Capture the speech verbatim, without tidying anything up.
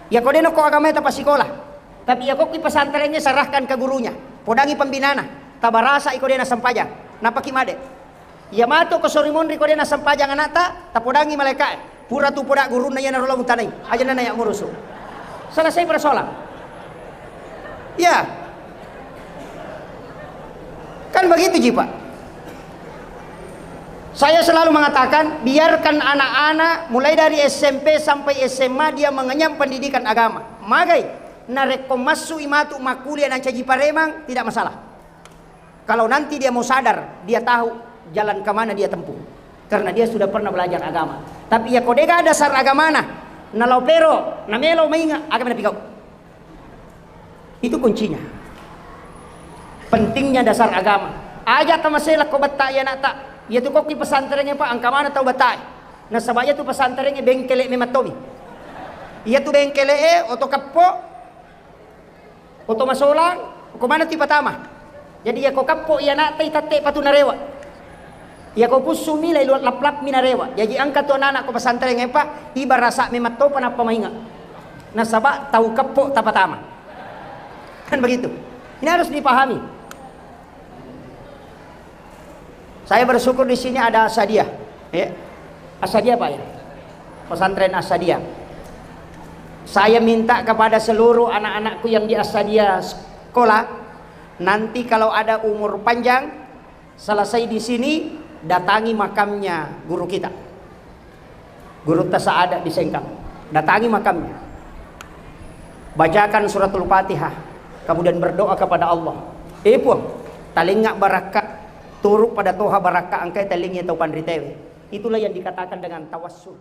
Iyako de' nokko agamae tapassikola, tapi iyako ki pesantrengnge serahkan ke gurunya, podangi pembinana, tabarasa iko de' nassempajang, napaki made. Iya matu ko sori monri ko de' nassempajang anakta, tapodangi malaika'e. Pura tu poda gurunna iyanaro lao mutanai. Aja nana ya ngurusu. Selesai persoalan. Ya. Kan begitu ji, Pak. Saya selalu mengatakan, biarkan anak-anak mulai dari S M P sampai S M A dia mengenyam pendidikan agama. Magai, narekko massu'i matu makkuliah nancaji paremang, tidak masalah. Kalau nanti dia mau sadar, dia tahu jalan ke mana dia tempuh. Karena dia sudah pernah belajar agama. Tapi iyako de' gaga dasar agamana, nalao pero, namelo mainga, agama napikau. Itu kuncinya. Pentingnya dasar agama. Aja' tamasela ko betta iya anakta. Iya tu kokki pesantrengnge, Pak, engka mana tau bettae. Nasaba iya tu pesantrengnge bengkele memang tomi. Iya tu bengkele e, oto keppo, oto masolang, ko mana tu patama. Jadi iyako keppo iya anakta, itatte patu narewa. Iyako pussu mi lai luat laplap mi narewa. Jaji engka tu anak-anak ko pesantrengnge, Pak, ibarasa memang topa nappa mainga. Nasaba tau keppo tapatama. Kan begitu. Ini harus dipahami. Saya bersyukur di sini ada Asadia. Ya. Asadia, Pak, ya? Pesantren Asadia. Saya minta kepada seluruh anak-anakku yang di Asadia sekolah, nanti kalau ada umur panjang, selesai di sini, datangi makamnya guru kita. Gurutta Saada di Sengkang. Datangi makamnya. Bacakan suratul Fatihah, kemudian berdoa kepada Allah. Eh, Puang, talengnga barakka, turu pada toha barakka engkae talengngi tau panritewe. Itulah yang dikatakan dengan tawassul.